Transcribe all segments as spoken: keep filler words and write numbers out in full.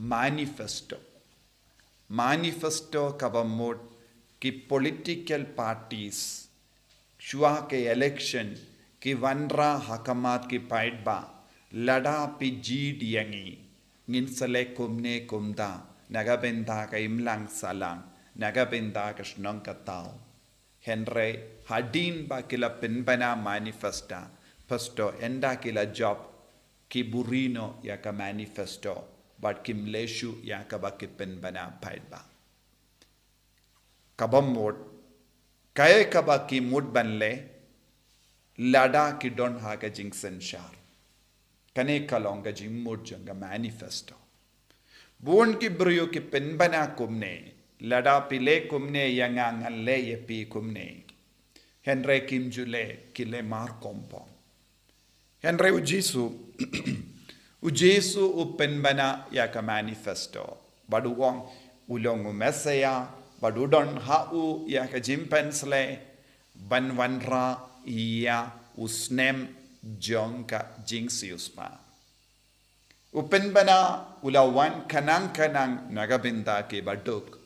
manifesto. Manifesto kaba mut ki political parties shuwa ka election ki wanrah ha khmat ki paidbah, lada phi jied ïa ngi, ngin sa leh kumne kumta na ka bynta ka imlang sahlang, na ka bynta ka shnong ka thaw. Hynrei hadien ba ki la pynbna manifesto, pynban ynda ki la jop, ki buhrieh noh ïa ka manifesto bad kim leh shuh ïa kaba ki pynbna paidbah. Kaba mut, kaei kaba ki mut ban leh lada ki don ha ka jingsynshar. Kane ka long ka jingmut jong ka manifesto. Bun ki briew ki pynbna kumne, lada phi leh kumne ïa nga, ngan leh ïa phi kumne. Hynrei kim ju leh, ki leh mar kompong. Hynrei u Jisu, u Jisu u pynbna ïa ka manifesto. Bad u ong u long u Messiah, bad u don ha u ïa ka jingpynsleh ban wanrah ïa u snem jong ka jingsiewspah. U pynbna u la wan khnang khnang na ka bynta kiba duk.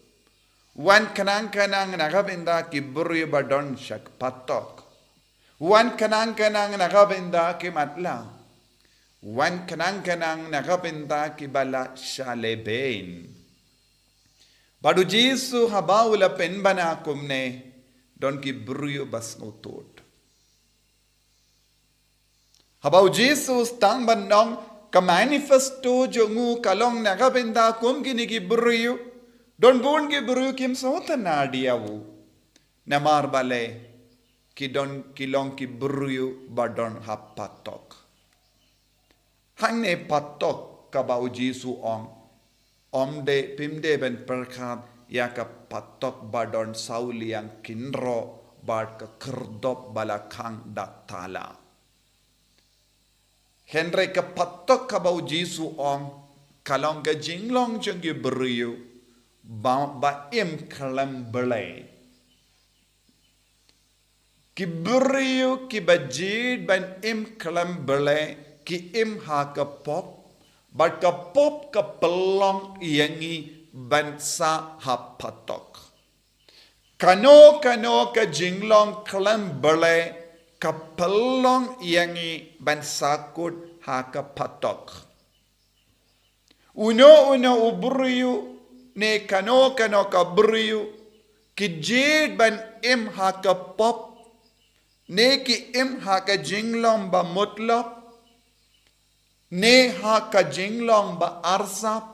Wan khnang khnang na ka bynta ki briew ba don sha ka patok. Wan khnang khnang na ka bynta ki matlah. Wan khnang khnang na ka bynta kiba la shah lehbeiñ. Bad u Jisu haba u la pynbna kumne, don ki briew ba sngewthuh. Haba u Jisu u sdang ban ong ka manifesto jong u ka long na ka bynta kum kine ki briew, don bun ki briew kim sngewtynnad ïa u. Namar balei? Ki don, ki long ki briew ba don ha patok. Hangne patok kaba u Jisu u ong, ym dei, phim dei ban pyrkhat ïa ka patok ba don saw liang kynroh bad ka khyrdop ba la khang da tala. Hynrei ka patok kaba u Jisu u ong ka long ka jinglong jong ki briew ba, ba im khlem Blei. Ki briew kiba jied ban im khlem Blei ki im ha ka pop, bad ka pop ka pynlong ïa ngi ban sah ha patok. Kano kano ka jinglong khlem Blei ka pynlong ïa ngi ban sahkut ha ka patok. Uno uno u briew ne kano kano ka briew ki jied ban im ha ka pop, ne ki im ha ka jinglong ba mutlop, ne ha ka jinglong ba arsap,